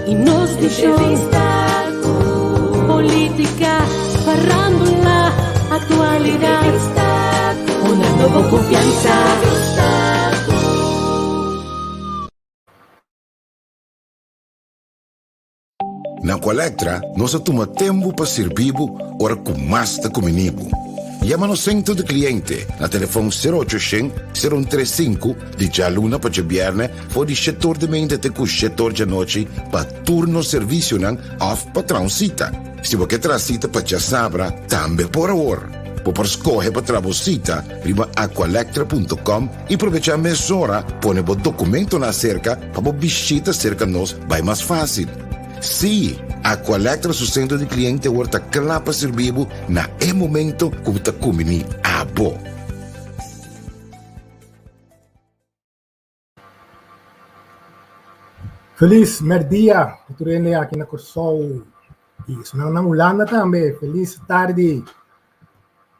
I nos vishon, Polítika, farándula, aktualidat, Honrando bo konfiansa. Na Aqualectra nos a tuma tempu pa sirbi bo ora ku mas ta kumini bo. Yama nos sentro di kliente na telefon sero ocho shen, sero un tres sinku di djaluna pa djabièrnè for di shetor di meinta te ku shetor djanochi pa tur nos servisionan òf pa traha un sita. Si bo ke traha sita pa djasabra tambe por awor. Bo por skohe pa traha bo sita riba aqualectra punto com i probechá mesora pone bo dokumentonan aserka pa bo bishita serka nos bai mas fásil. Sí, Aqualectra su sentro di kliente awor ta kla pa sirbi bo na e momento ku bo ta kumbiní abo. Felis merdia pa tur hende aki na Kòrsou i esnan na Hulanda tambe. Felis tardi.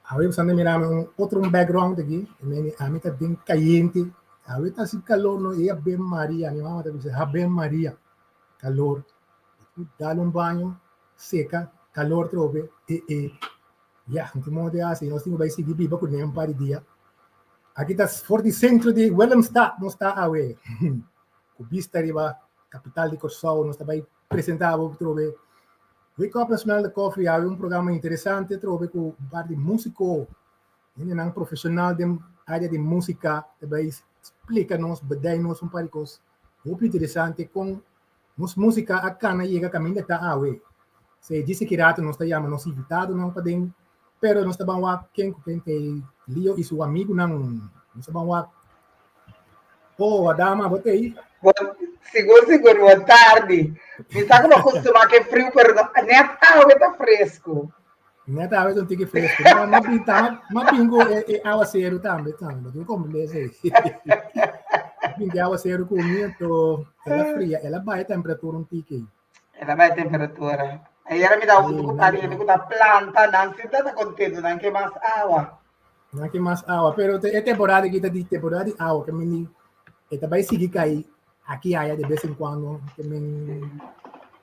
Awe bo ta mira mi un otro un background aki. Ami ta den kayente. Awe ta hasi kalor no. E Ave Maria, mi mama ta bisa Ave Maria. Kalor. Dal un baño, seka, kalor trobe, e e. Ya, no tin modo di hasi. Nos tin ku bai sigui biba ku ne un par di dia. Aki ta for di sentro di Willemstad nos ta awe. Ku bista riba kapital di Kòrsou nos ta bai presentá bo trobe Wake Up and Smell the Coffee awe un programa interesante trobe ku un par di músiko, hendenan profeshonal den área di músika ta bai splika nos, bedei nos un par di kos hopi interesante kon nos músika a kana yega kaminda ta awe. Se djis aki rato nos ta yama nos invitadonan paden, pero nos ta ban wak ken ku ken t'ei Leo i su amigunan. Nos ta ban wak. Oh, Adama, bo t'ei? Bon, sigur, sigur, bon tardi. Mi sa ku bo kustumá ku e friu, pero no, nèt awe ta fresku. Net awe ta un tiki fresku. Ma, ma bin ta, ma bin ku e, e awaseru tambe, tambe. Bo tin komprendé esei. Bin ku e awaseru ku mi, anto el a fria, el a baha e temperatura un tiki. El a baha e temperatura. Ayera mi ta huntu Sí, ku nan, pariente ku ta planta, nan sí ta kontentu, nan ke mas awa. Nan ke mas awa, pero te, e temporada aki ta di temporada di awa, ke men e ta bai sigui kai aki aya de bes en cuando, ke men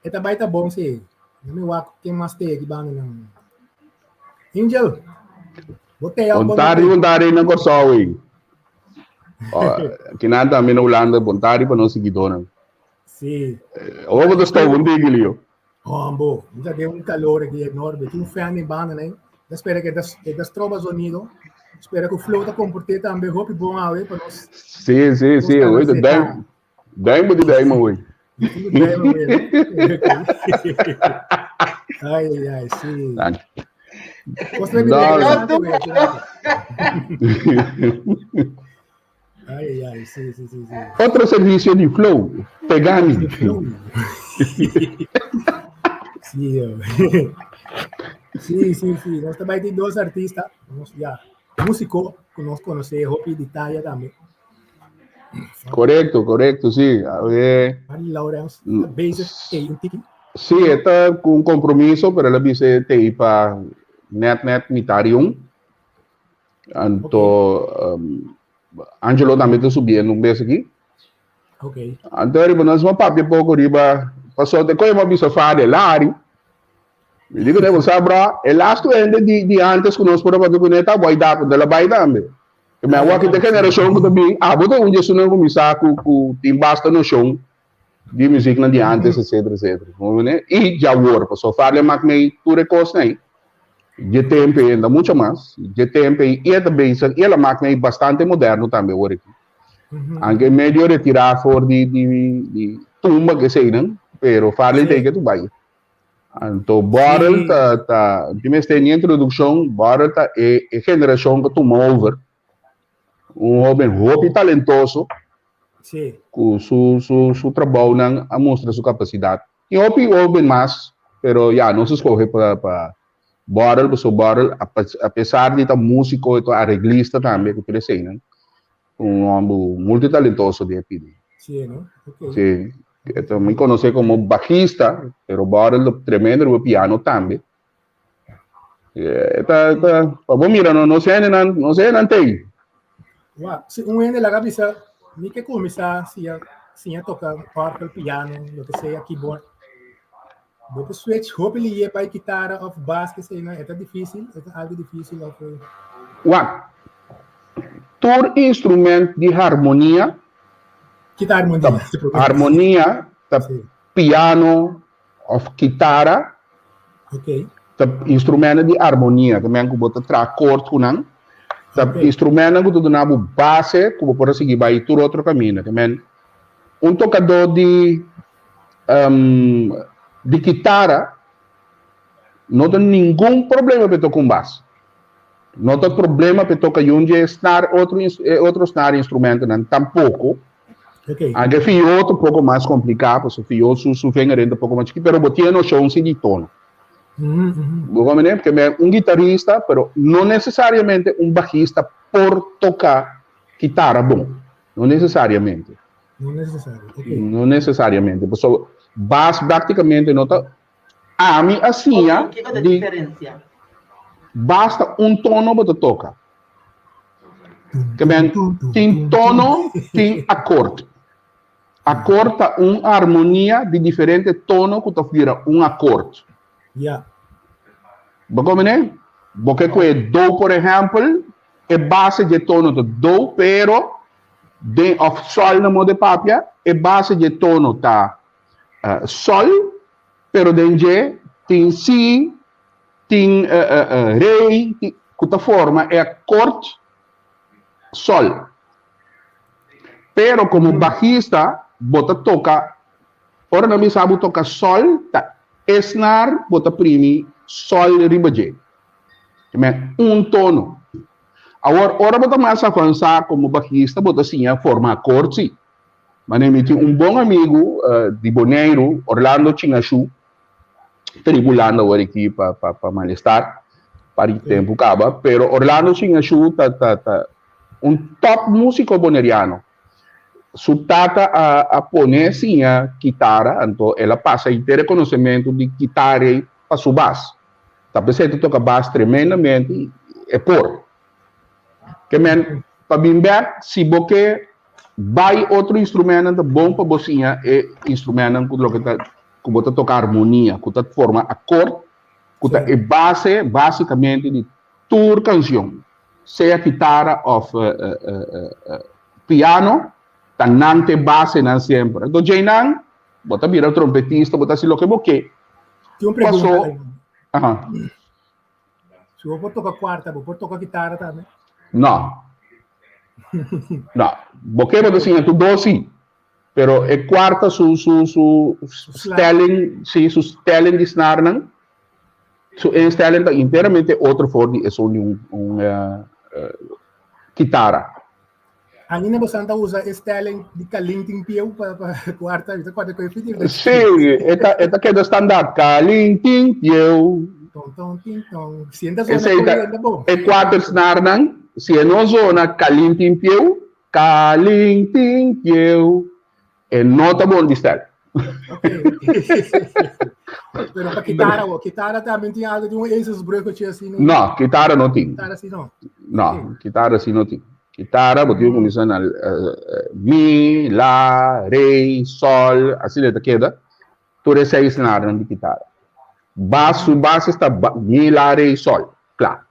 e ta bai ta bon sí. No mi wak ken mas te aki banda nan. Angel, bo te al Bon bon tardi, te. bon tardi na Kòrsou ei. Oh, kinan tambe na Hulanda, bon tardi pa nos siguidónan. Sí. Awor bo ta stòf un tiki, Leo. Hombo, mi ta den un calor aquí enorme. Tin un fan den banda nee. Ta spera que e ta stroba sonido. Spera que Flow ta comporte tambe hopi bon awe pa nos. Sí, sí, sí. Nos Oye, ta duim, duim di duim hoy. Duim hoy, no? Ai, ai, ai, sí. Dank. Cosa No, interesante, güey, Ai, ai, ai, sí, sí, sí, sí. Otro servicio di Flow, Pegami. Flow. Sí, oh. sí, sí, sí. Nos también tin dos artistas, nos, ya, músico que nos conoce, hopi de talla también. Correcto, correcto, sí. Mari Lawrence, está bezig, hey, un tiki. Sí, está con un compromiso, pero él dice te pa net net mitad un. Anto, um, Angelo tambe ta subiendo un bes aki. Ok. Anto riba nos ma papia poco riba paso te koe ma bisa fade Lari. Mi digo ne sa bra, e laatste ende di di antes ku nos por a papia kuné ta boy dapo de la bai tambe. Que me awor ki te generacion ku ta bin, abo ta un djesunan kuminsá ku ku tin basta noshon di muzieknan di antes etcetera etcetera. I djawor paso Farley mak mei tur e kosnan ei. Dje tempo ei ainda mucho mas. Dje tempo ei e ta bezig i el a mak mei bastante moderno tambe awor aki. Anke medio retirá for di di di tumba ku eseinan, pero Farley ta ei ke tu bai. Anto Borrel ta ta tin mester ni introdukshon, Borrel ta e e generashon ku tuma over. Un hoben hopi talentoso Sí. Ku su su su trabounan a mustra su kapasidat. Tin hopi hoben mas, pero ya nos a skohe pa pa Borrel pasobra Borrel a pesar di ta músiko e ta areglista tambe ku tur eseinan. Un hòmber multitalentoso den e pidi. Sí, no? Okay. Sí. E ta mi konosé komo bajista, pero Borrel ta tremendo riba piano tambe. E ta ta pa bo mira no nos hendenan nos hendenan t'ei. Wa, si un hende laga bisa mi ke kuminsá siña siña toka orgel, piano, loke sea, keyboard. Bo por switch hopi liye pa e kitara of bas ke esei nan, e ta difisil? E ta algo difisil of? Wak, tur instrument di harmonia. Kita harmonia? Ta harmonia ta piano of kitara. Ok. Ta instrumentnan di harmonia, ta men ku bo ta traha akord ku nan. Ta instrumentnan ku ta duna bo base ku bo por a sigui bai tur otro kaminda. Ta men un tokadó di Di kitara no ta ningun problema pa e toka un bas. No ta problema pa e toka yun dje snar otro e otro snar instrumentonan tampoko. Anke fió ta un poko mas kompliká pasobra fió su su vingernan ta un poko mas chikí pero bo tin e noshon si di tono. Bo komprende? Porque mi un gitarista pero no nesesariamente un bajista por toka kitara bon. No nesesariamente. No necesario, ok. No necesariamente. Pasobra bas prácticamente no ta. Ami a siña. Kiko ta diferencia? Bas ta un tono bo ta toca. Ke men tin tono, tin akord. Akord ta un armonia di diferente tono ku ta bira un akord. Ja. Bo komprende? Bo ke kue do por ehèmpel, e base dje tono ta do, pero Den of sol na modo papia, e base dje tono ta sol, pero den dje tin si, tin re, ku ta forma e akord sol. Pero komo bajista bo ta toka, ora nan bisa bo toka sol, ta e snaar bo ta primi sol riba dje. Un tono. Awor, ora bo ta mas avansá komo bajista, bo ta siña forma akord sí. Manera mi tin un bon amigu di Boneiru, Orlando Chingashu, ta riba Hulanda awor aki pa pa malestar, par di tempu kaba, pero Orlando Chingashu ta ta ta un top músiko boneriano. Su tata a a pone siña kitara, anto el a pasa henter e konosementu di kitara ei pa su bas. Ta p'esei ta toka bas tremendamente i e por. Ke men, pa bin bèk, si bo ke bai otro instrumentnan ta bon pa bo siña e instrumentnan ku loke ta ku bo ta toka armonia, ku ta forma akord, ku ta e base basikamente di tur kanshon, sea kitara òf piano, ta nan ta e basenan semper. Anto djeinan Bo ta bira trompetista, bo ta hasi loke bo ke. Tin un pregunta. Paso, aha. Si bo por toka kuarta, bo por toka kitara tambe? No. No. Bo ke bo ta siña tur dos si. Pero e kuarta su su su stelling, si, su stelling di snarnan, su instelling ta enteramente otro for di esun di un un kitara. Ainda bosan ta usa e stelling di Kalintin Pieu pa pa kuarta, mi ta kuarta ku e fiti. Sí, e ta e ta keda standaard, Kalintin Pieu. Ton ton tin ton. Si e ta zona Esei ta koe ta bon. e kuater snarnan, si e no zona Kalintin Pieu, Kalintin Pieu, e no ta bon di stel. Ok. Pero pa kitara wo, kitara tambe tin algo di un ezelsbruggetje asina. No, kitara no tin. Kitara si no. No, kitara si no tin. Kitara bo tin ku kuminsá na mi, la, re, sol, asina e ta keda. Tur e seis snarnan di kitara. Bas, su base ta mi, la, re, sol. Kla.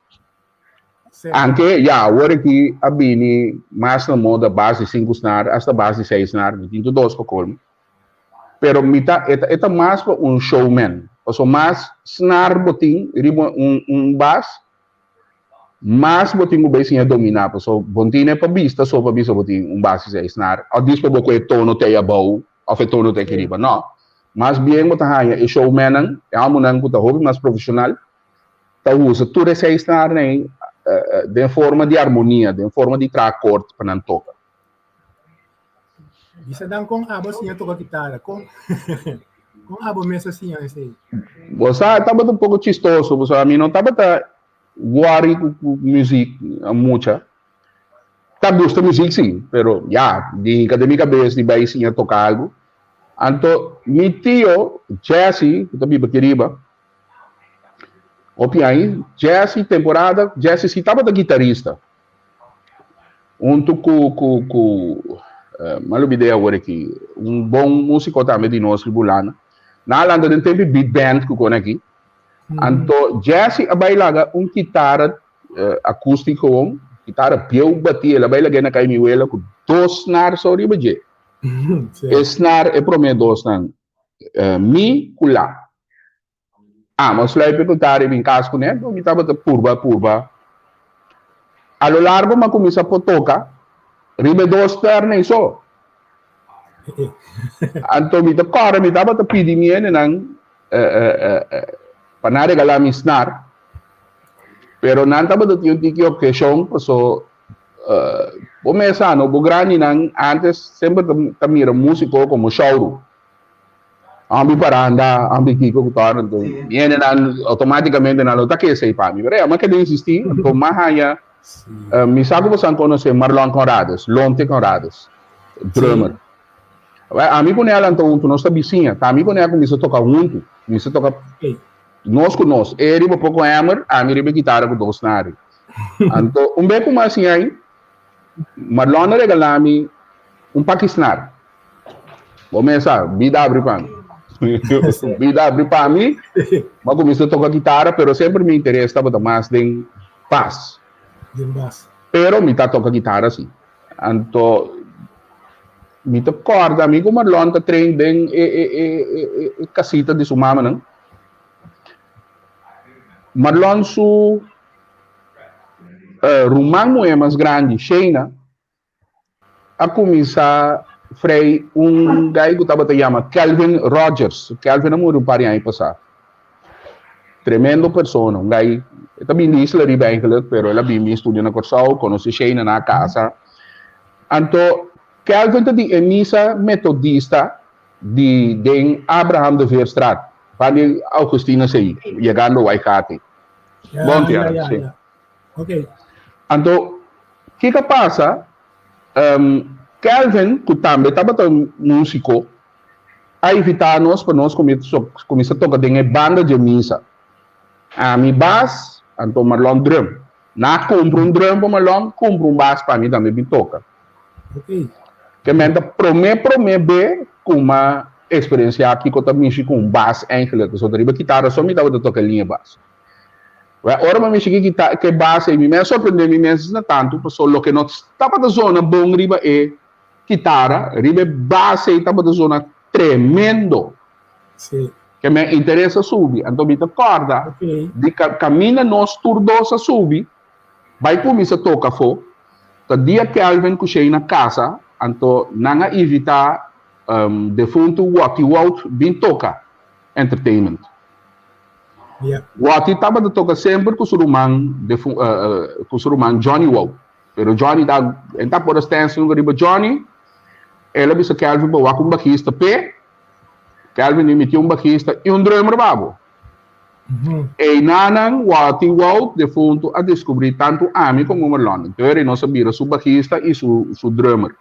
Anke, ya, awor aki a bini mas na moda bas di sinku snar, asta bas di seis snar, mi tin tur dos pa kolmo. Pero mi ta, e ta, e ta mas pa un showman. Pasobra mas snar bo tin riba un, un bas, mas bo tin ku bai siña dominá. Pasobra bo no tin e pa bista so pa bisa bo tin un bas di seis snar, òf dis pa bo ku e tono te ei abou, òf e tono te aki riba. No. Mas bien bo ta haña e showmannan, e hòmbernan ku ta hopi mas profeshonal, ta usa tur e seis snarnan ei den forma di armonia, den forma di traha akord pa nan toka. Bisa dan kon abo siña toka kitara, kon kon abo mes a siña esei? Bo sa, e tabata un poko chistoso, pasobra ami no tabata worry ku ku muzik mucha. Ta gusta muzik si, pero ya, di hinka den mi kabes di bai siña toka algu. Anto mi tio Jesse, ku ta biba aki riba, Hopi aña, Jesse temporada, Jesse si tabata guitarista. Hunto cu cu cu, uh, m'a lubidé awor aki, un bon musico tambe di nos riba Hulanda. Nan a lanta den tempu big band ku kon aki. Anto Jesse a bai laga un kitara akustik gewoon, kitara bieu batí, el a bai lag'é na kai mi wela ku dos snaar so riba dje. E snaar, e promé dosnan, mi ku la. Amo sluip e kitara i bin kas kuné, anto mi tabata purba purba. A lo largo mi a kuminsá por toka riba e dos tèrna ei so. Anto mi ta kòrda mi tabata pidi mi hendenan pa nan regalá mi snar, pero nan tabata tin un tiki obheshon paso bo mes sa no, bo grandinan antes semper ta mira músiko komo shòuru. Ambi paranda, ambi kiko ku tor, anto mi hendenan outomátikamente nan lo ta kese ei pa mi. Pero mi a keda insistí, anto mi a haña, mi sa ku boso a konosé Marlon Conrades, Lonte Conrades, drummer. Ami ku nel anto huntu, nos ta bisiña, ta ami ku nel kuminsá toka huntu, kuminsá toka nos ku nos, e riba poko hammer, ami riba e kitara ku dos nari. Anto un be ku mi a siña ei, Marlon a regalá mi un paki snar. Bo mesa, bida abri pa mi. Bida abri pa mi, mi a kuminsá toka kitara, pero semper mi interes tabata mas den bas. Den bas. Pero mi ta toka kitara si. Anto mi ta kòrda mi ku Marlon ta train den e e e e kasita di su mamanan. Marlon su ruman muhé mas grandi, Shayna, a kuminsá frei un gai ku tabata yama Kelvin Rogers. Kelvin a muri un par di aña pasá. Tremendo persona, un gai, e ta bin di Isla Riba eigenlijk, pero el a bin bin studia na Kòrsou, konosé Shayna na kasa. Anto Kelvin ta di e misa metodista di den Abraham de Veerstraat, ban di Augustina sei, yegando Waigate. Bon Tiara, si. Anto, kiko a pasa? Kelvin, ku tambe tabata un músiko, a invitá nos pa nos kuminsá toka den e banda dje misa. Ami bas, anto Marlon drum. Nan a kumpra un drum pa Marlon, kumpra un bas pa mi tambe bin toka. Ke men ta promé promé be ku m'a eksperensiá kiko ta mishi ku un bas eigenlijk. Pasobra riba kitara so mi tabata toka e liña bas. Wè, ora mi a mishi ku e bas ei, mi mes a sorprendé mi mes asina tantu, pasobra loke no tabata zona bon riba e kitara, riba e bas ei tabata zona tremendo. Sí. Ke mi a interes a subi. Anto mi ta kòrda di kaminda nos tur dos a subi, bai kuminsá toka afó. Ta dia Kelvin ku Shane a kasa, anto nan a invitá defuntu Watty Wout bin toka entertainment. Watty tabata toka semper ku su ruman ku su ruman Johnny Wout. Pero Johnny ta e ta por a stens nunka riba Johnny. El a bisa Kelvin pa wak un bajista p'e. Kelvin di mi tin un bajista i un drummer pa bo. Einanan Watty Wout defuntu a deskubrí tantu ami komo Marlon. Entonces nos a bira su bajista i su su drummer.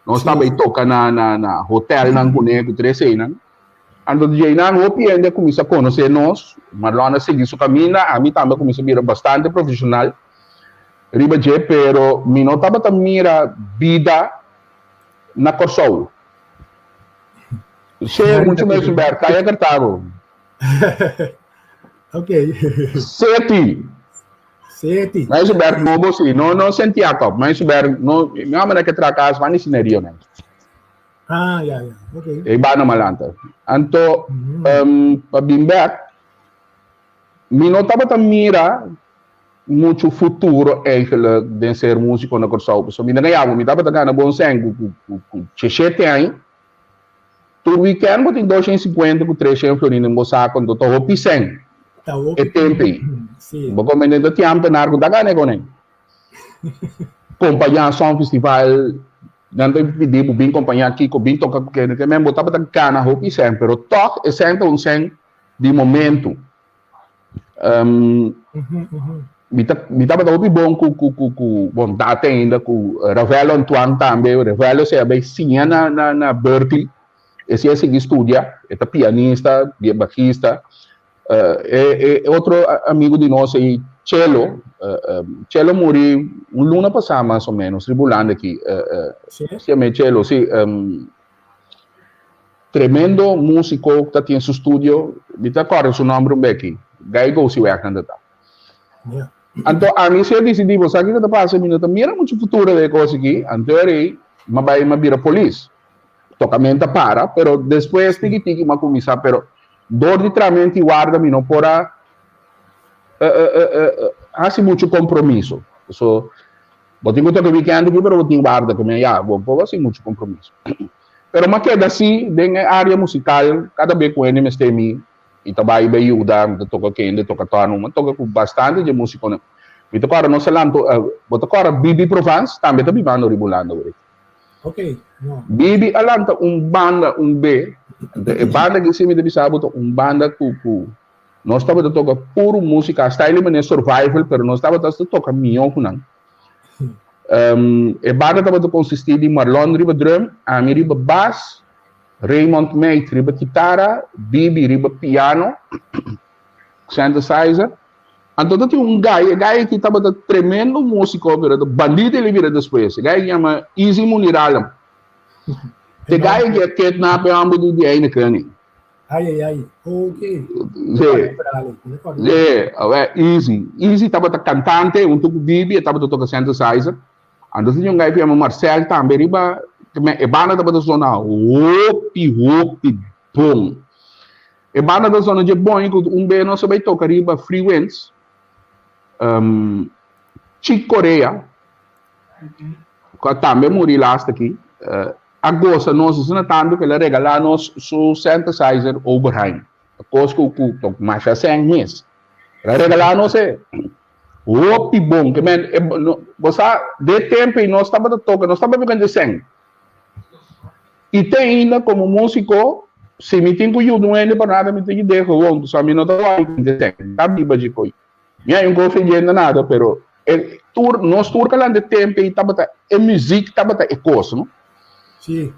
Nos tabata i toka na na na hotelnan kuné ku tres einan. Anto djeinan hopi hende a kuminsá konosé nos. Marlon a sigui su kaminda, ami tambe a kuminsá bira bastante profeshonal riba dje, pero mi no tabata mira bida na Kòrsou. She muchu mes un bèr, Kaya Cartago. Ok. Seti. Seti. Mijn Zuberg nobo si, no no Sint Jacob. Mijn Zuberg no, mi mama na ke tra kas van di Sinerio nan. Ah, ja, ja. Ok. E bana malanta. Anto, pa bin bèk, mi no tabata mira muchu futuro eigenlijk den ser músiko na Kòrsou. Pasobra mi ta gana, mi tabata gana bon sèn ku ku ku ku sheshete aña. Tur wikènt bo tin 250 ku 300 florin den bo sako, anto ta hopi sèn Ta hopi. e tempu ei. Sí. Bo komende ta tin ámtenar ku ta gana e konen. Kompañá Songfestival, nan ta pidi bo bin kompañá kiko, bin toka ku kende, ke men bo tabata gana hopi sèn, pero tòg e sèn ta un sèn di momentu. Mi ta mi tabata hopi bon ku ku ku ku bon data ainda ku Ravello Antoine tambe, Ravello si a bai siña na na na Berkeley, e si a sigui studia, e ta pianista, bajista. E e otro amigo di nos ei Chelo, Chelo a muri un luna pasá mas o menos riba Hulanda aki, Si? Si a me Chelo, si. Tremendo músiko ta tin su studio, mi ta kòrda su nòmber un beki, Guy Gosiweg nan ta ta. Anto ami si a disidí, bo sa kiko ta pasa, mi no ta mira muchu futuro den e kos aki, anto eri mi a bai mi a bira polis. Tokamentu a para, pero despues tiki tiki mi a kuminsá, pero dor di tramento i warda mi no por a hasi muchu kompromiso. So, bo tin ku toka wikènt aki, pero bo tin warda ku mi, ya, bo por hasi muchu kompromiso. Pero mi a keda si den e área musikal, kada be ku hende mester mi, mi ta bai bai yuda, mi ta toka kende, toka tòrnu, mi a toka ku bastante dje músikonan. Mi ta kòrda nos a lanta, bo ta kòrda Bibi Provence? Tambe ta bibando riba Hulanda awor. Ok, no. Bibi a lanta un banda un be, anto e banda aki si mi ta bisa bo ta un banda ku ku nos tabata toka puru músika, style manera survival, pero nos tabata hasta toka mihó ku nan. E banda tabata konsistí di Marlon riba drum, ami riba bas, Raymond Meid riba kitara, Bibi riba piano, synthesizer. Anto ta tin un guy, e guy aki tabata tremendo músiko, pero ta bandito el a bira despues. E guy aki yama Easy Muniralem. E guy aki a kidnap e hòmber di di Heineken. Ai, ai, ai. Ok. Sí. Sí, awè, Easy. Easy tabata kantante huntu ku Bibi, e tabata toka synthesizer. Anto tin un guy ku yama Marcel tambe riba, e banda tabata sona hopi, hopi bon. E banda ta sona dje bon ku un be nos a bai toka riba Free Winds, um, Chick Corea, ku a tambe muri last aki, uh, a gosa nos asina tantu ku el a regalá nos su synthesizer Oberheim. Kos ku ku masha sèn mes. El a regalá nos e. Hopi bon. Ke men, e, no, bo sa, de tempu ei nos tabata toka, nos tabata toka dje sèn. I te ainda komo músiko, si mi tin ku yuda un hende pa nada, mi tin ki deha gewoon, pasobra mi no ta wak dje sèn. Mi ta biba dje koi. Mi hay un kos oyendo nada, pero e tur, nos tur kalante tempu ei tabata, e muzik tabata e kos, no? Sí.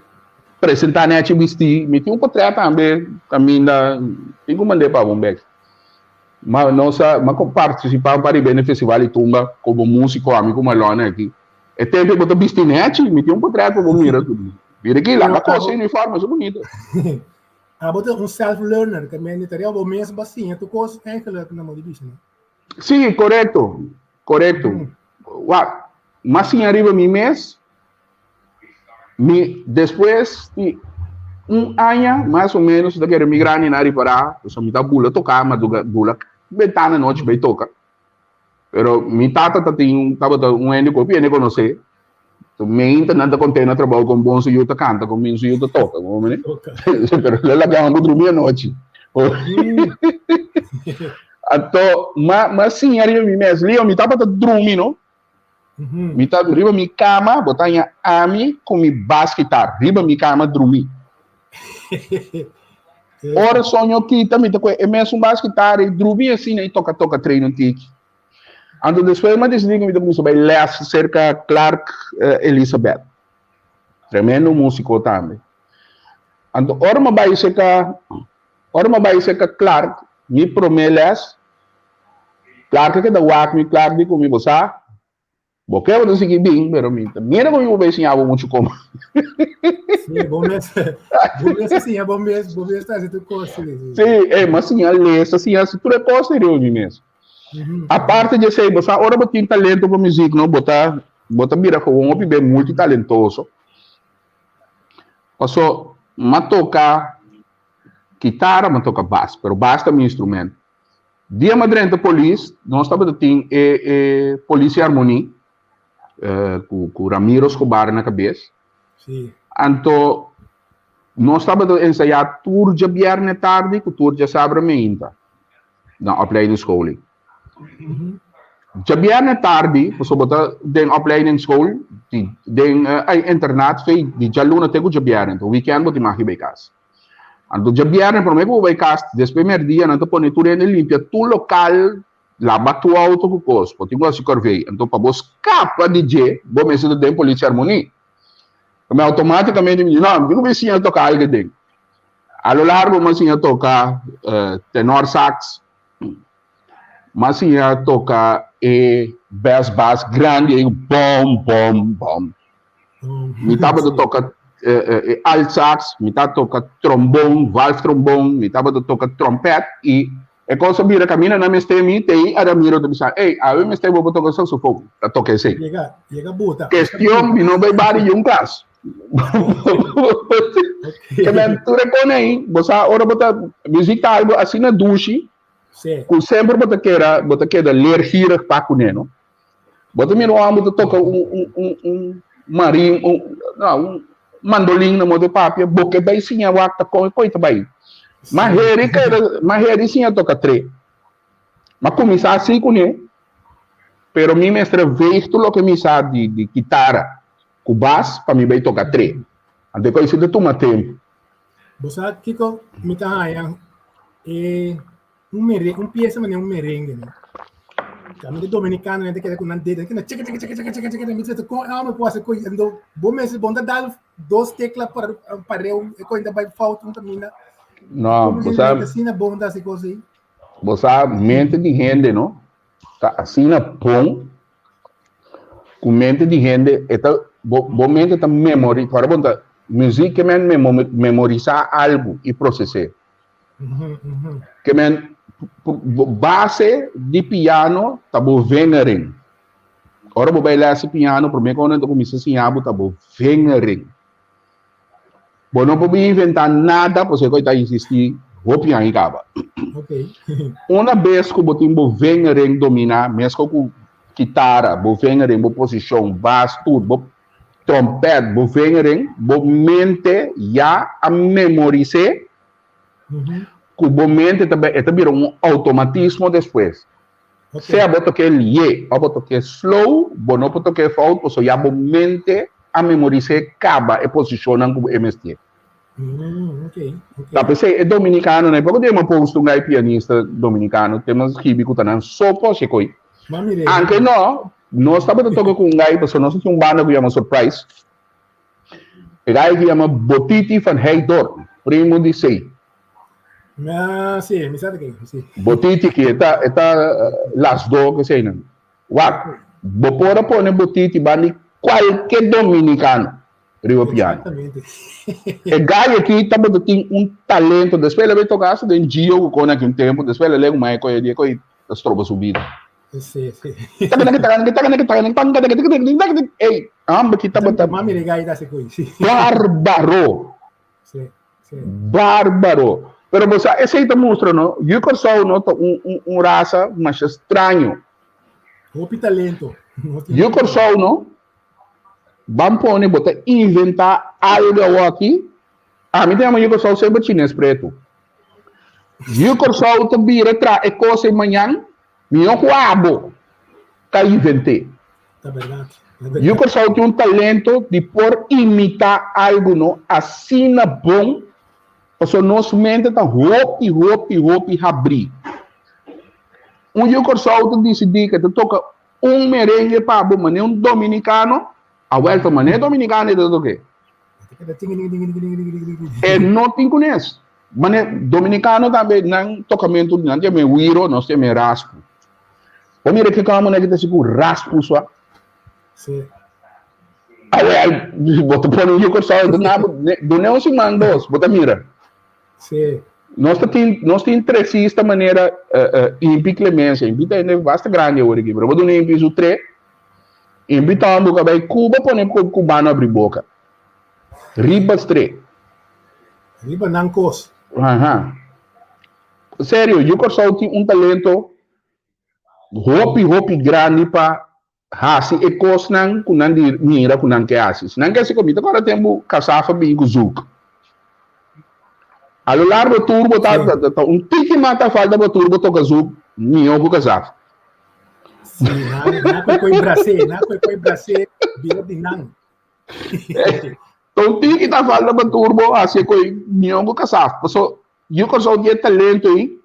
Presentá nechi bistí. Mi tin un potrèt tambe kaminda, tin ku mand'é pa bo un bek. Ma nos a, mi a partisipá un par di bes na e festival di tumba komo músiko, ami ku Marlon aki. E tempu ei bo ta bisti nechi, mi tin un potrèt pa bo mira. Mira aki, laga kose uniforme, so bunito. Abo ta un self learner, ta mende tarea bo mes bo a siña tur kos eigenlijk na modo di bisa, no? Sí, korekto, korekto. Wak, mi a siña riba mi mes, mi despues di un aña mas o menos ta kere mi grandinan ripará, pasobra mi ta bula toká, madruga bula bentana nochi bai toka. Pero mi tata ta tin tabata un hende ku hopi hende konosé. Meinta nan ta kont'é na trabou kon bon su yu ta kanta, kon min su yu ta toka. Bo mene? Pero lo laga homber drumi anochi. Anto, ma, ma siña riba mi mes. Leo, mi tabata drumi, no? Mi ta riba mi kama, bo ta haña ami ku mi bas gitar riba mi kama drumi. Ora soño kita, mi ta kohe e mesun bas gitar i drumi asina i toka toka train un tiki. Anto despues mi a disidí ku mi ta kuminsá bai lès serka Clark Elizabeth. Tremendo músiko tambe. Anto ora mi a bai serka, ora mi a bai serka Clark, mi promé lès, Clark a keda wak mi, Clark di ku mi, Bo sa, Bo ke bo ta sigui bin, pero mi ta mira ku mi bo bai siña bo muchu komo. Sí, bo mes, bo mes a siña bo mes, bo mes ta hasi tur kos. Sí, sí. Sí, eh, m'a siña lesa, siña hasi tur e kos ei riba mi mes. Aparte di esei, bo sa ora bo tin talento pa muzik, no, bo ta, bo ta bira gewoon hopi ben multitalentoso. Paso, m'a toka kitara, m'a toka bas, pero bas ta mi instrumento. Dia m'a drenta polis, nos tabata tin e e Policia Harmonie ku ku Ramiro Escobar na kabes. Sí. Anto nos tabata ensayá tur djabièrnè tardi ku tur djasabra meinta na opleidingsschool. Djabièrnè tardi, pasobra bo ta den opleidingsschool, di den internaat fei di djaluna te ku djabièrnè, anto wikènt bo tin mag di bai kas. Anto djabièrnè promé ku bo bai kas, despues mèrdia nan ta pone tur hende limpia tur lokal, laba tur outo ku kos. Bo tin ku hasi kòrvei. Anto pa bo skapa di dje, bo mester ta den Politie Harmonie. Mi outomátikamente mi di, no, mi tin ku bin siña toka algu aden. A lo largo mi a siña toka tenor sax, mi a siña toka e bes bas grandi ei, bom, bom, bom. Mi tabata toka. e alt sax, mi ta toka trombon, valve trombon, mi tabata toka trompet i e kos a bira kaminda nan mester mi te i Adamiro ta bisa, ey, awe mester bo por toka saxofon, ta toka esei. Yega, yega buta. Kestion mi no bai bari yun klas. Ke men tur e kos ei, bo sa ora bo ta muzik ta algo asina dushi ku semper bo ta keda bo ta keda leergierig pa kuné no. Bo ta mira un hòmber ta toka un un un un marin un no un mandolin na modo papia, bo ke bai siña wak ta kon e koi ta bai. Ma heri keda ma heri siña toka tre. Ma kuminsá asi kuné, pero mi mester a weeg tur loke mi sa di di kitara ku bas pa mi bai toka tre. Anto e koi si ta tuma tempu. Bo sa kiko mi ta haña e un mere un pieza manera un merengue no También dominicano gente queda con nan dedo que na chica chica chica chica chica chica mi dice con ah me puedo hacer con ando bo mes bon da dal dos tecla para pareu e con da bai fout un camina. No, bo sa asina bon da se cosa aí. Bo sa mente di hende no ta asina bon ku mente di hende e ta bo bo mente ta memori ora bo ta muziek ke men memorisa algu i proses'é. Ke men base di piano ta bo vingering. Ora bo bai les di piano prome ku nan ta kuminsa siña bo ta bo vingering. Bo no por bin inventa nada pasobra ku ta insisti hopi aña kaba. Una bes ku bo tin bo vingering domina mesko ku kitara, bo vingering, bo posishon, bas, tur, bo trompet, bo vingering, bo mente ya a memoris'é ku bo mente ta e ta bira un outomatismo despues. Sea bo tok'é lié òf bo tok'é slow, bo no por tok'é fout pasobra ya bo mente a memoris'é kaba e posishonnan ku e mester. Ta p'esei e dominikanonan, e poko dia mi a post un gai pianista dominikano, te mi a skibi ku ta nan so por koi. Anke no, nos tabata toka ku un gai pasobra nos tin un banda ku yama Surprise. E gai ku yama Botiti van Heidorn, primo di Sei. Ah, sí, mi sabe ken, sí. Botiti ki e ta e ta lasdó keseinan. Wak, bo por a pone Botiti banda di kualke dominikano riba piano. Exactamente. E gai aki tabata tin un talento. Despues el a bai toka hasta den Gio ku kone aki un tempu. Despues el a lei ku mai koe di e koe ta stroba su bida. Sí, sí. Ey, homber ki tabata Mami de gai ta se koe, sí. bárbaro. Sí, sí. Bárbaro. Pero bo sa, esei ta mustra, no? Yu Kòrsou, no, ta un, un, un rasa masha straño. Hopi talento. Yu Kòrsou, no, ban pone bo ta inventá algo awoki. Ami ta yama Yu Kòrsou semper chines pretu. Yu Kòrsou ta bira tra e kos ei mañan, mihó ku abo ta invent'é. Ta bèrdat. Yu Kòrsou tin un talento di por imitá algu no asina bon, pasobra nos mente ta hopi, hopi, hopi habrí. Un Yu Kòrsou ta disidí ku e ta toka un merengue pa bo manera un dominikano, awèl ta manera dominikano e ta tok'é. E no tin kunes. Mane dominicano tambe nan tocamento nan tin me wiro, nos tin me raspu. Bo mira ke kamo nan kita siku raspu swa. Sí. Awel, bo ta pone un Kòrsou, duna un siman dos, bo ta mira. Sí. Nos ta tin, nos tin tresista manera uh, uh, Impi Clemencia. Impi ta hende basta grandi awor aki, pero bo duna Impi su tre. Impi tambo ka bai Cuba pone cubano abri boca. Riba stre. Riba nan kos. Aha. Serio, yu Kòrsou tin un talento hopi, hopi grandi pa hasi e kosnan ku nan di mira ku nan ke hasi. Si nan ke hasi kos, mi ta kòrda tempu Kasafa bin ku Zouk. A lo largo tur bo ta, ta, ta un tiki mas ta falta pa tur bo toka Zouk mihó ku Kasafa. Sí, nan, nan koi koi brasé, nan koi koi brasé bira di nan. Ta un tiki ta falta pa turbo hasi e koi mihó ku Kasaf. Paso yu Kòrsou tin e talento ei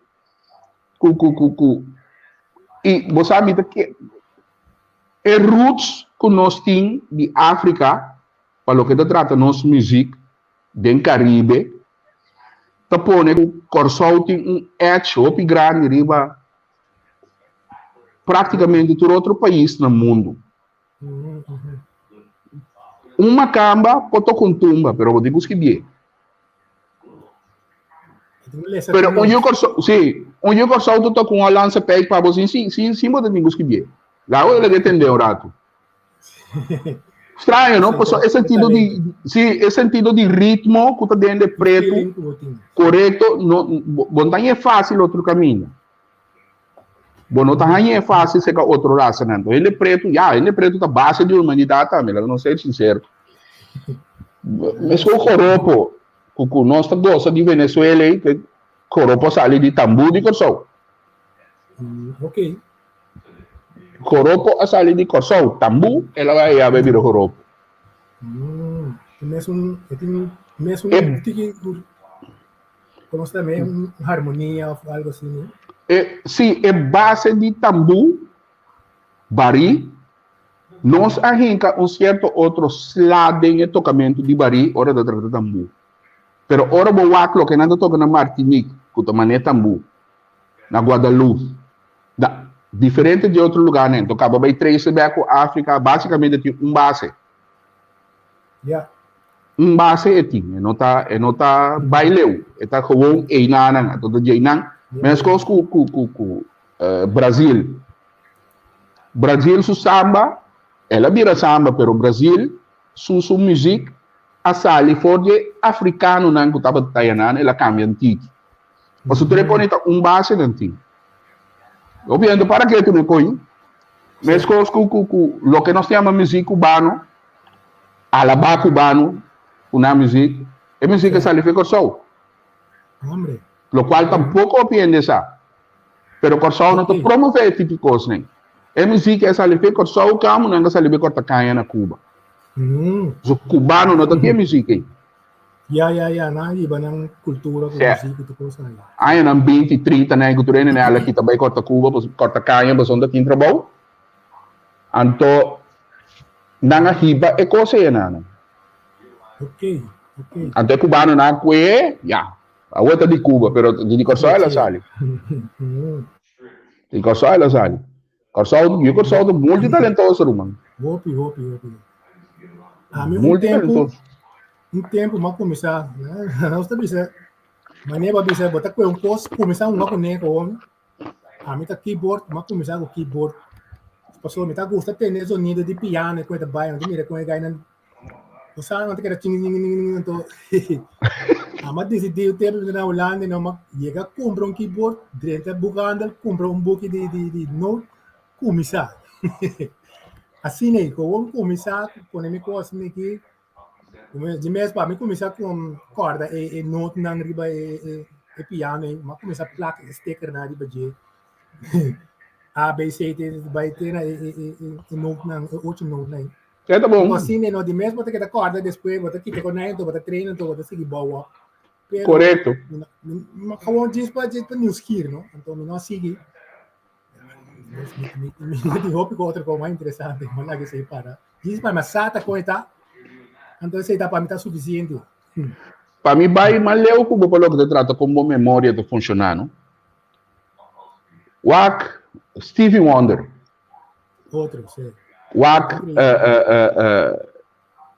ku ku ku ku i bo sa mi ta ke e roots ku nos tin di Afrika pa loke ta trata nos muzik den Karibe ta pone ku Kòrsou tin un edge hopi grandi riba praktikamente tur otro pais na mundu. Un makamba por toka un tumba, pero bo tin ku skibié. Pero un yu Kòrsou, sí, un yu Kòrsou ta toka un Hollandse pijp pa bo sin sin sin bo ta tin ku skibié. Laga bo laga e tendé un ratu. Straño, no? Pasobra e sentido di, sí, e sentido di ritmo ku ta den de pretu, korekto, no, bo no ta hañ'é fásil otro kaminda. Bo no ta hañ'é fásil serka otro rasanan. Entonces, hende pretu, ya, hende pretu ta base di humanidat tambe, laga nos ser sinsero. Meskos joropo, ku ku nos ta gosa di Venezuela ei, ke joropo a sali di tambú di Kòrsou. Ok. Joropo a sali di Kòrsou, tambú, el a bai aya bai bira joropo. E mesun, e tin mesun e, tiki, komo se llama, un harmonia of algo así, no? E, sí, e base di tambú, barí, nos a hinka un sierto otro sla den e tokamentu di barí ora ta trata tambú. Pero ora bo wak loke nan ta toka na Martinique, ku ta manera tambú, na Guadalupe, na diferente di otro lugarnan. Enton kaba bai trece bek ku Afrika, basikamente tin un base. Ja. Un base e tin, e no ta, e no ta bai leu, e ta gewoon einanan, anto ta djeinan. Meskos ku ku ku ku eh, Brazil. Brazil su samba, el a bira samba, pero Brazil su su muziek a sali for di e afrikanonan ku tabata tayanan, el a kambia un tiki. Pasobra tur e kos ta un base nan tin. Hopi hende para ketu na e koi. Meskos ku ku ku loke nos ta yama muzik kubano, alabá kubano ku nan muzik, e muzik a sali for Kòrsou. Lokual tampoko hopi hende sa. Pero Kòrsou no ta promové e tipo kosnan. E muzik a sali for Kòrsou kamu nan a sali bai kòrta kaña na Cuba. So kubano no ta tin e muzik ei. Ya, ya, ya, nan a hiba nan kultura ku muzik i tur kos nan. Añanan binti, trinta nan ku tur hende nan a kita bai kòrta Cuba, kòrta kaña pasobra ta tin trabou. Anto nan a hiba e kos ei nan. Ok, ok. Anto e kubanonan a kue, ya, awor ta di Cuba, pero di Kòrsou el a sali. Di Kòrsou el a sali. Kòrsou, yu Kòrsou ta multitalentoso, ruman. Hopi, hopi, hopi. Ami un tempu, un tempu m'a kuminsá, nos ta bisa, manera bo a bisa, bo ta kue un kos, kuminsá hunga kuné kowon. Ami ta keyboard, m'a kuminsá ku keyboard. Pasobra mi ta gusta tende e zonido di piano ku e ta bai, mi ta mira kon e gainan Bo sa nan ta keda ching ching ching anto a decidí un tempo mi ta na Hulanda no m'a yega kumpra un keyboard drenta boekhandel kumpra un buki di di di noot kuminsá asina ei gewoon kuminsá pone mi kos aki di mes pa mi kuminsá kòrda e e nootnan riba e e piano ei m'a kuminsá plak e stickernan riba dje A B C D bai te na e e e nootnan e ocho nootnan ei. E ta bon. Asina no, di mes bo ta keda kòrda despues, bo ta kita ku nan, bo ta train, anto bo ta sigui bou op. Pero, Korekto. Ma gewoon djis pa djis pa nieuwsgier, no? Anto mi no a sigui. Mi mi mi hopi ku otro kos mas interesante, mi laga esei para. Djis pa mi sa ta kon e ta, anto esei ta pa mi ta sufisiente. Pa mi bai mas leu ku bo pa loke ta trata kon bo memoria ta funshoná, no? Wak Stevie Wonder. Otro, sí. Wak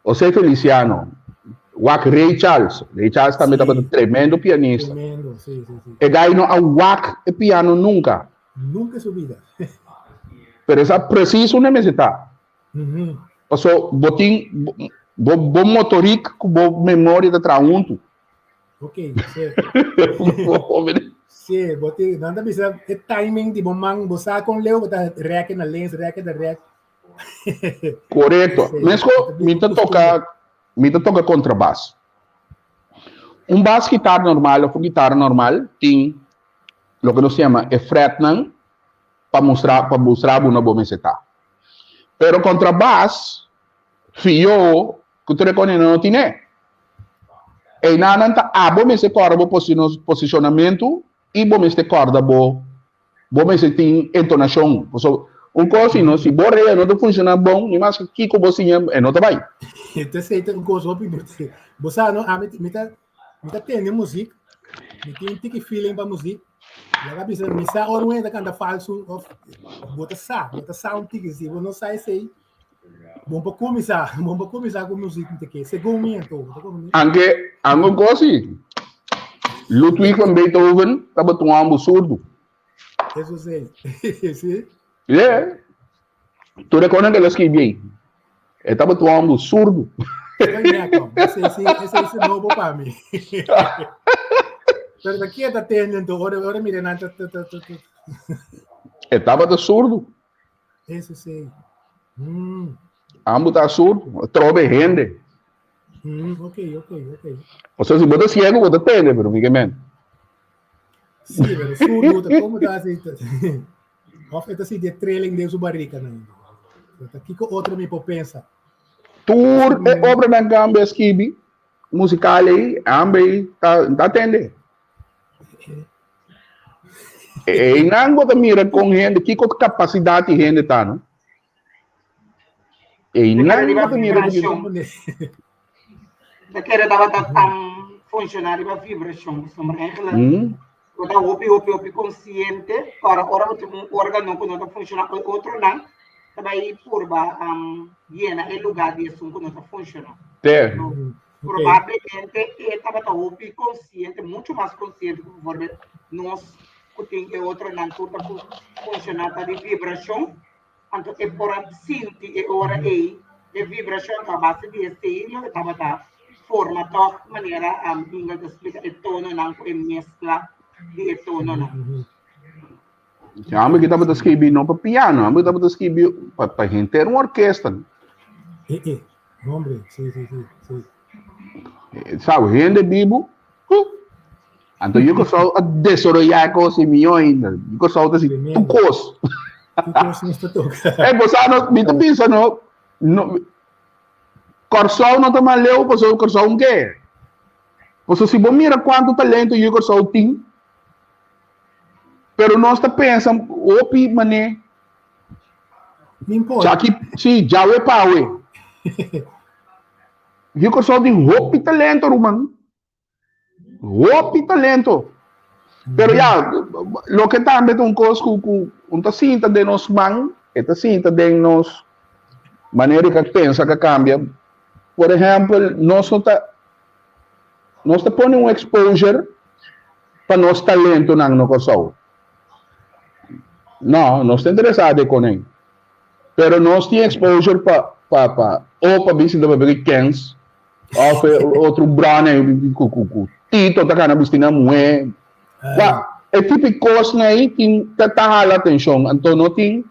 José Feliciano, wak Ray Charles. Ray Charles tambe tabata tremendo pianista. Tremendo, sí, sí, sí. E guy no a wak e piano nunca. Nunca en su vida. Pero e sa precies unda mester ta. Paso bo tin bo bo motoriek ku bo memoria ta traha huntu. Ok, sí. Sí, bo tin, nan ta bisa e timing di bo man, bo sa kon leu bo ta rek na links, rek na rek. Korekto. Mesko mi ta toka, mi ta toka kontrabas. Un bas gitar normal of un gitara normal tin loke nos yama e fretnan pa mustra pa mustra bo na bo mester ta. Pero kontrabas, fio, Ku tur e kos nan no tine. Einanan ta abo mester kòrda bo posishonamentu i bo mester kòrda bo bo mester tin entonashon. Pasobra un kos si no si bo rea no ta funshoná bon ni maske kiko bo siña e no ta bai. Esei ta un kos hopi importante. Bo sa no ami mi ta mi ta tende muzik, mi tin un tiki feeling pa muzik. Laga bisa mi sa ora un hende ta kanta falsu òf bo ta sa, bo ta sa un tiki. Si bo no sa esei. Bon pa kuminsá, bon pa kuminsá ku muzik mi ta ke, segun mi anto. Anke, anke un kos si. Ludwig van Beethoven tabata un hòmber surdu. Eso sí. Sí. Yeah. Tur e konan ke el a skibi ei. E tabata un hòmber surdu. Esei sí, esei sí nobo pa mi. Pero ta kier ta tende anto, ora ora mira nan ta ta ta ta. E tabata surdu. Eso sí. Mm. Ambo ta surdu, trobe hende. Mm, ok, ok, ok. Osea, si bo ta ciego, bo ta tende, pero mi ke men. Sí, pero surdu, ta como ta así? Of e ta sinti e trilling den su barrica nan. Ta kiko otro mi por pensa? Tur e obranan ku ambe a skibi musikal ei, ambe ei ta ta tende. Einan bo ta mira kon hende, kiko kapasidat di hende ta, no? Einan bo ta mira Ta kere tabata tan funciona riba vibracion, pasobra eigenlijk mm. bo ta hopi hopi hopi consciente, ora ora bo tin un organo ku no ta funciona, e otronan ta bai purba um, yena e lugar di esun ku no ta funciona. Te. So, probablemente e tabata hopi consciente, mucho mas consciente ku bijvoorbeeld nos ku tin e otronan tur ta funciona ta di vibracion. Anto e por a sinti e ora ei e vibrashon ta base di esei lo e tabata forma tòg manera Ingel ta splika e tononan ku e meskla di e tononan. Ja, mi tabata skibi no pa piano, mi tabata skibi pa pa henter un orkesta. Eh, eh, hombre, sí, sí, sí, sí. Sa, hende bibu, huh. Anto yu Kòrsou a desaroyá e kos ei mihó ainda. Yu Kòrsou ta si tur kos. Tur kos nos ta toka. Ey, bo sa no, mi ta bisa no, no, Kòrsou no ta mas leu pasobra Kòrsou un ke. Pasobra si bo mira kuantu talento yu Kòrsou tin, pero nos ta pensa hopi manera Min por. Chaki, si, djawe pawe. Yu Kòrsou tin hopi talento, ruman. Hopi talento. Pero ya, loke tambe ta un kos ku ku un ta sinta den nos man, e ta sinta den nos manera di pensa ka kambia. Por ehèmpel, nos no ta nos ta pone un exposure pa nos talentonan na Kòrsou. No, nos ta interesá den konen. Pero nos tin exposure pa pa pa o pa bin sinta papia di kens Of e otro brana ku ku ku Tito ta kana bisti na muhé. Wa, e tipo di kosnan ei tin ta ta hala atenshon. Anto no tin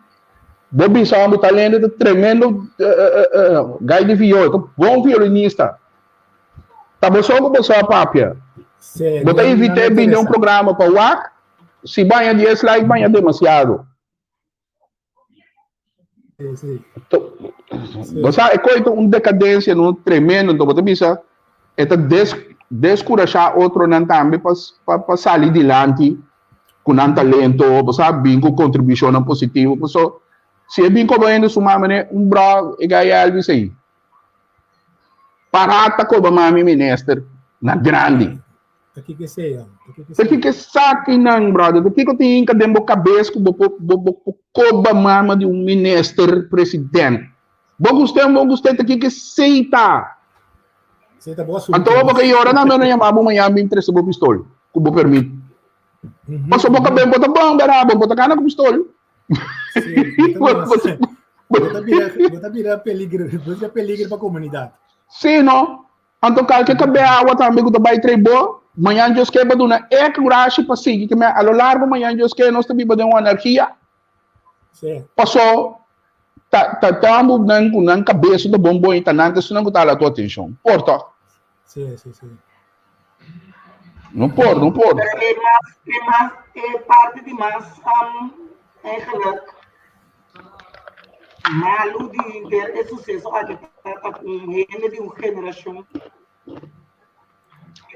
bo bisa bo talento ta tremendo gai di viola, ta bon violinista. Ta bo so ku bo sa papia. Bo ta invit'é bin den un programa pa wak, si baña dies like baña demasiado. Bo sa e koi ta un dekadensia no tremendo, enton bo ta bisa e ta des deskurashá otronan tambe pa pa sali dilanti ku nan talento, bo sa bin ku kontribushonnan positivo, paso si e bin koba hende su mama ne un bro e gai Elvis ei pará ta koba mami minister na grandi. Ta kiko esei, amo? Ta kiko Ta kiko esakinan, brother? Ta kiko tin hinka den bo kabes ku bo por bo bo por koba mama di un minister president? Bo gust'é o bo gust'é, ta kiko esei ta? Esei ta bo asuntu. Anto bo ke yora nan meno yama bo mañan bin trese bo pistol ku bo permit. Paso bo kabes bo ta bon bera, bo bo ta kana ku pistol. Sí, bo ta bo ta bira bo ta bira peligro, bo ta peligro pa komunidat. Sí, no? Anto kalke kabé awa tambe ku ta bai trei bo, mañan Dios ke pa duna e kurashi pa sigui ke a lo largo mañan Dios ke nos ta biba den un anarkia. Paso ta ta tambu nan ku nan kabes ta bon bon i ta nan ta esunnan ku ta hala tu atenshon. Por tòg? Sí, sí, sí. No por, no por. Pero e mas, e mas, e parti di mas um, eigenlijk Malu di henter e suseso aki ta ta ku un hende di un generashon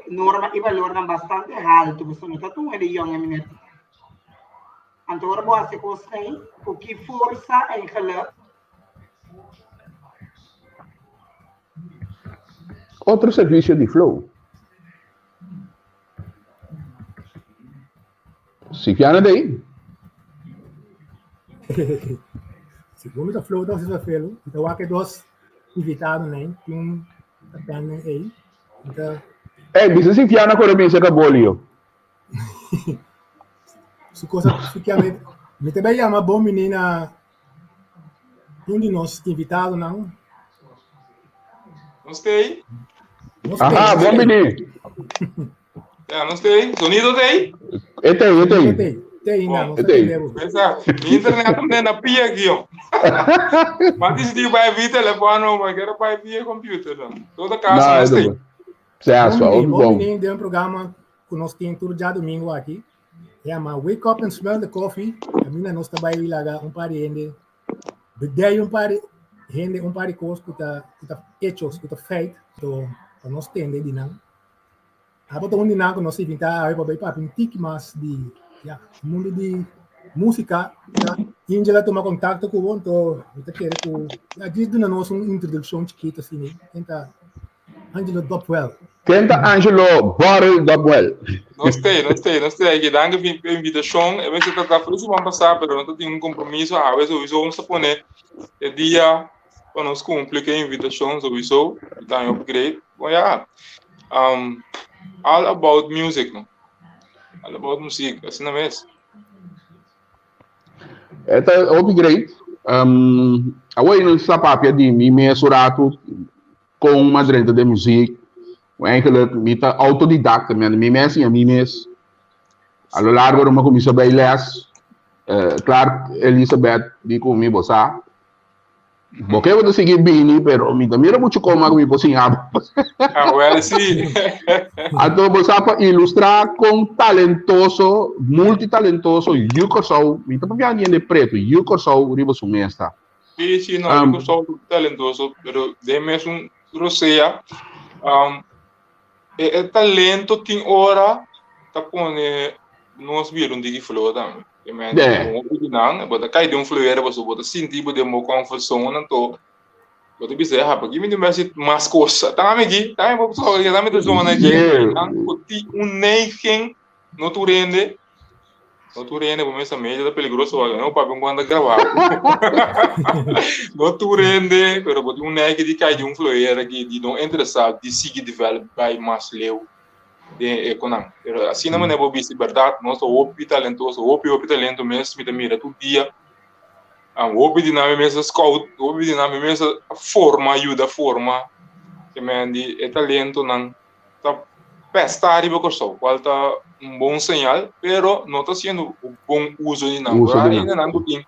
norma i balornan bastante haltu, pasobra no ta tur hende yòn e miner. Anto ora bo hasi kosnan ei, ku ki forsa eigenlijk? Otro servisio di Flow. Sifiana ta ei? Sigur mi ta flota si felu, mi ta wak e dos invitadonan tin ta pending ei. Mi ta Ey, bisa si Fiana kore bin seka bolio. Su cosa su kia mi mi ta bai yama bon bini na un di nos invitadonan. Nos tei. Nos Aha, tei. bon bini. Ja, nos tei. Sonido tei? E tei, e tei. Tei, tei na, nos E tei. tei. Pensa, mi internet tambe na pia aqui, ó. Mas decidi vai via telefone, mas quero vai via computer. Não. Toda casa Não, nos é tei. bom. Certo, Bom hopi bini, bom bom. bini den programa ku nos tin tur djadumingu aki. Yama Wake Up and Smell the Coffee. Kaminda nos ta bai laga un par di hende bedei un par di hende un par di kos ku ta ku ta hechos, ku ta feit. So pa nos tende di nan. Abo ta un di nan ku nos invitá awe pa bai papia un tiki mas di ya mundu di músika. Angel a tuma kontakto ku bo, anto mi ta kere ku ya djis duna nos un introdukshon chikitu asina. Ken ta Angelo Dopwell? Ken ta Angelo Borrell Dopwell? Nos te, nos te, nos te aki. Danki pa e invitashon. E mester ta ta siman pasá, pero no ta tin un kompromiso. Awe sowieso nos ta pone e dia pa nos kumpli ku e invitashon sowieso. Mi ta haña great. Bon ya, um, all about music, no? All about muziek, asina mes. E ta hopi great. Um, awor nos sa papia di mi mes un ratu kon m'a drenta den muziek. Eigenlijk mi ta autodidacta, mi mi mes siña mi mes. A lo largo mi a kuminsá bai les. Eh, Clark Elizabeth di ku mi bo sa. Bo ke bo ta sigui bini, pero mi ta mira mucho koma ku mi por siña bo. Ah, wel sí. Anto bo sa pa ilustrá kon talentoso, multitalentoso yu Kòrsou, mi ta papia di hende pretu, yu Kòrsou riba su mes ta. Sí, sí, no, yu Kòrsou ta talentoso, pero den mesun rosea, um, e, e talento tin ora ta pone nos bira un diki flor tambe. E men Yeah. un hopi di nan, bo ta kai den un fluera paso bo ta sinti bo den bo comfort zone anto bo ta bisa ya pa mi tin hasi mas kos. Tami aki, tami bo so, tami ta zona aki. Yeah. Nan ku tin un neiging no tur hende, no tur hende bo mester medio ta peligroso wak, no papia un ku anda grabá. No tur hende, pero bo tin un neiging di kai den un fluera aki, di no interesá di sigui develop bai mas leu. den e econan. Pero asina manera bo bisti berdad, nos ta hopi talentoso, hopi hopi talento mes, mi ta mira tur dia. Um, hopi di nan mes a scout, hopi di nan mes a forma, yuda forma. Ke men di e talentonan ta pesta riba Kòrsou, kual ta un bon señal, pero no ta hasiendo bon uso di nan. Uso di nan. Ainda nan ku tin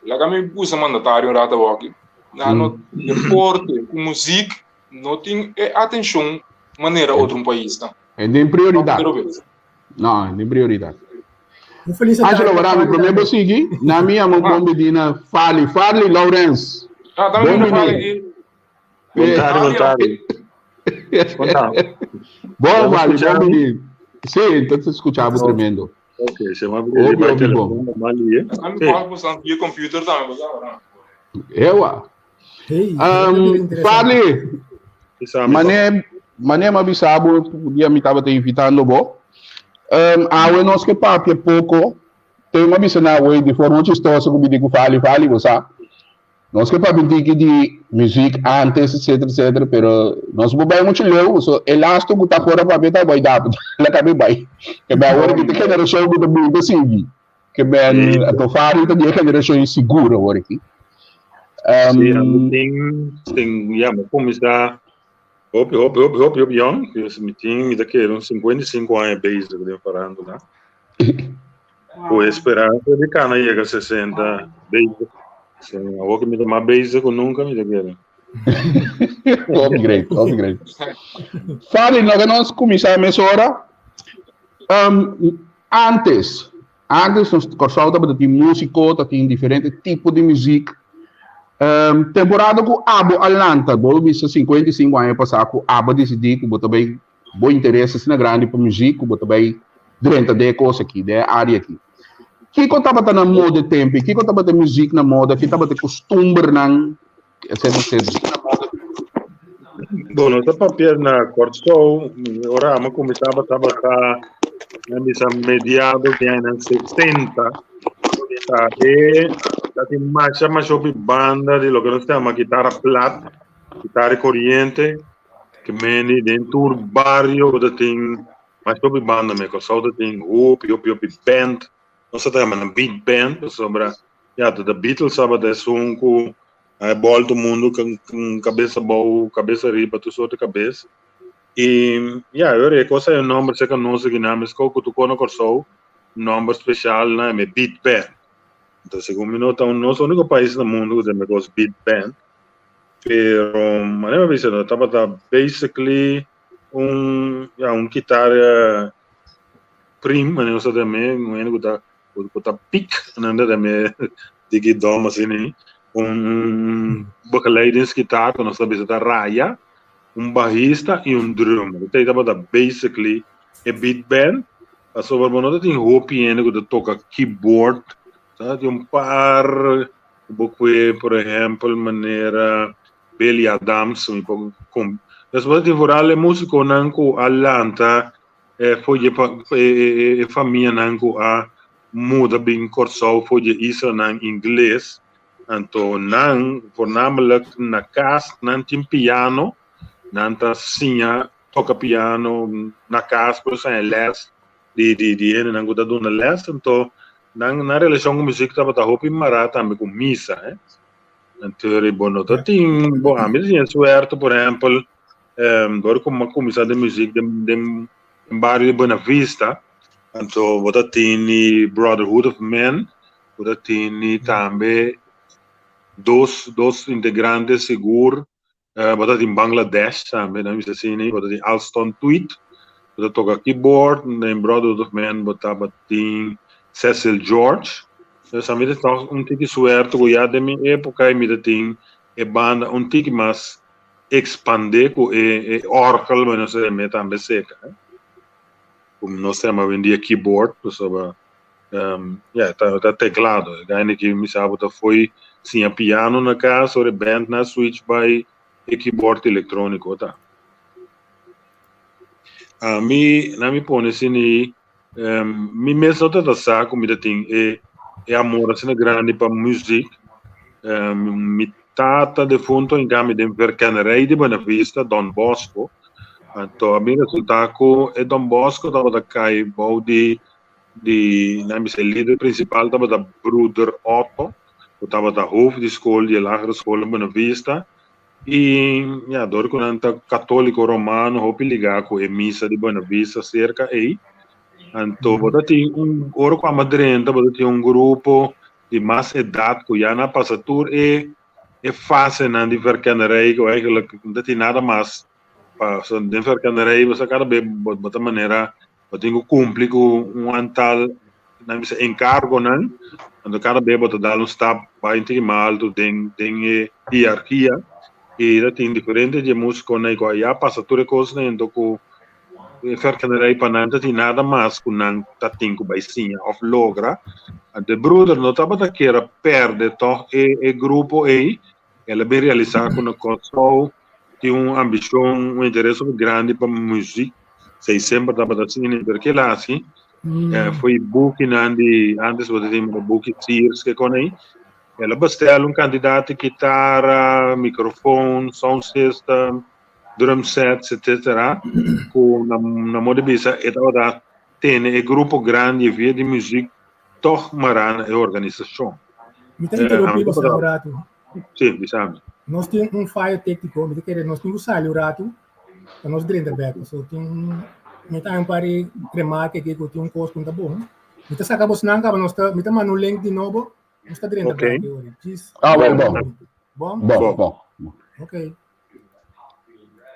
Laga mi usa mandatario un rato awor aki. Nan no deporte ku muzik no tin e atenshon manera otro paisnan. E den prioridat. Otro bes. No, e den prioridat. Un felis Angelo, tarde, wara mi Farley promé bo tambe. sigui. Na mi amo Ah. bon bidina Farley, Farley Lawrence. Ah, dame Bon un Farley bini. aquí. Bon tarde, bon Farley, tarde. Bon tarde. Bon Vamos Farley, bon escuchar? bini. Sí, entonces escuchamos Oh. tremendo. Ok, se me Obvio, abriu obvio, bom. telefone, mal ali, eh? Dame Sí. cual pues via computer tambe, pues ahora. Ewa. Hey, um, Farley, mané, mané m'a bisa bo dia mi tabata invitando bo. Awe nos ke papia poko. Te m'a bisa na awe di forma chistoso ku mi di ku Farley, Farley bo sa. Nos ke papia tiki di muziek antes, etcétera, etcétera, pero nos bo bai mucho leu, so e lasto ku ta fora papia ta bai dap, la kabe bai. Ke bai awor ki ta generashon ku ta bin ta sigui. Ke ben to Farley ta di e generashon sigur awor aki. Sí, ami tin, tin, ya, mi kuminsá hopi, hopi, hopi, hopi, hopi yòn. Dus mi tin, mi ta kere un 55 aña bezig den farándula. Ku e speransa di kana yega 60 bezig. Sí, awor ku mi ta mas bezig ku nunka, mi ta kere. Hopi great, hopi great. Farley, loke nos kuminsá mesora. Antes, Antes nos Kòrsou tabata tin músiko, ta tin diferente tipo di muzik. Um, temporada ku abo a lanta, bo bisa 55 aña pasá ku abo a disidí ku bo ta bai bo interes asina grandi pa muzik ku bo ta bai drenta den e kos aki, den e área aki. Kiko tabata na moda e tempu? Kiko tabata muzik na moda? Ki tabata e kustumbernan? Etcétera, etcétera. Bueno, ta papia na Kòrsou, ora amo kuminsá tabata na bisa mediado di añanan 60, ta e. Tin masha masha hopi banda di loke nos ta yama kitara plat, kitara di koriente, ke meni den tur bario bo ta tin masha hopi banda me. Kòrsou ta tin hopi hopi hopi band, nos ta yama nan big band pasobra ya ta The Beatles tabata esun ku a e bòlta mundu kabes abou, kabes ariba, tur sorto kabes. I ya, e ora e kos a e nòmber serka nos aki nan meskos ku tur kos na Kòrsou nòmber spesial nan e Beat Band. Entonces segun mi no ta nos úniko pais na mundu ku ta e kos Beat Band. Pero manera mi a bisa no tabata basically un ya un kitara prim manera nos ta yam'é un hende ku ta ku ta pik nan ta yam'é diki dòm asina un begeleidingsgitaar ku nos ta bisa ta raya un bahista i un drummer. Esei tabata basically e big band. Pasobra bo no ta tin hopi hende ku ta toka keyboard. Ta tin un par ku bo kue, por ehèmpel, manera Billy Adams. Mi por kom. Des bo ta tin vooral e músikonan ku a lanta for dje e famianan ku a muda bin Kòrsou for dje islanan ingles. Anto nan, voornamelijk na kas, nan tin piano, nan ta siña toka piano na kas, por esei les di di di hendenan ku ta duna les. Anto nan nan relashon ku muzik tabata hopi mará tambe ku misa, eh. Anto bo no ta tin, bo ami ta tin e suerte, por ehèmpel, dor ku mi a kuminsá den muzik den den bario di Buena Vista, anto bo ta tini Brotherhood of Men, Bo ta tini tambe dos dos integrante sigur. Bo ta tin Bangladesh tambe, nan bisa asina. Bo ta tin Alston Tweet, bo ta toka keyboard. Den Brotherhood of Man bo tabatin Cecil George. Dus ami ta tòg un tiki suerte ku ya den mi epoka mi ta tin e banda un tiki mas ekspandé ku e e òrgel, bueno, se mi tambe seka. Ku nos ta yama awendia keyboard, pasobra Ya, ta ta teclado. E gaina ki mi sa bo ta foi siña piano na cas, ora e band na switch bai e keyboard electronico ta. Ami, na mi pone asina, mi mes no ta sa cu mi ta tin e e amor asina grandi pa muziek. Mi tata defunto a hinca mi den verkennerij di Buena Vista, Don Bosco. Anto a bin resulta cu e Don Bosco tabata cay bou di di nan bisa e lider principal tabata Broeder Otto, cu tabata hoofd di school di e lagere school na Buena Vista, y ya door cu nan ta catolico romano hopi liga cu e misa di Buena Vista cerca ey, anto bo ta tin un ora cu amba drenta bo ta tin un grupo di mas edad cu ya nan a pasa tur e e fasenan di verkennerij cu eigenlijk no ta tin nada mas pa den verkennerij bo sa cada bes bo ta manera Bo tin ku kumpli ku un antal, nan bisa enkargonan, anto kada bes bo ta dal un stap bai un tiki mas altu den den e hierarkia i ta tin diferente di e musikonan ku a ya pasa tur e kosnan anto ku e verkenerij pa nan ta tin nada mas ku nan ta tin ku bai siña òf logra. Anto e bruder no tabata kier a pèrdè tòg e e grupo ei, el a bin realisá ku na Kòrsou tin un ambishon, un interes hopi grandi pa muzik. Sei semper tabata asina, pero kila hasi foi bukinan di antes bo ta tin buki Sears ke kon ei. El a bestel un kantidat di kitara, mikrofon, sound system, drum sets etcetera ku na na modo di bisa e tabata tene e grupo grandi via di muzik tòg mará na e organisashon. Mi ta interumpi bo un ratu. Sí, bisa mi. Nos tin un fayo tékniko, mi ta kere nos tin ku sali un ratu. Pa nos drenta bek. So tin mi ta un par di remarke aki ku tin un kos ku no ta bon. Mi ta saka bosnan kaba nos ta mi ta manda un link di nobo, nos ta drenta Okay. bek e ora. Djis Ah, wel, bon. Bon? Bon, bon. Okay.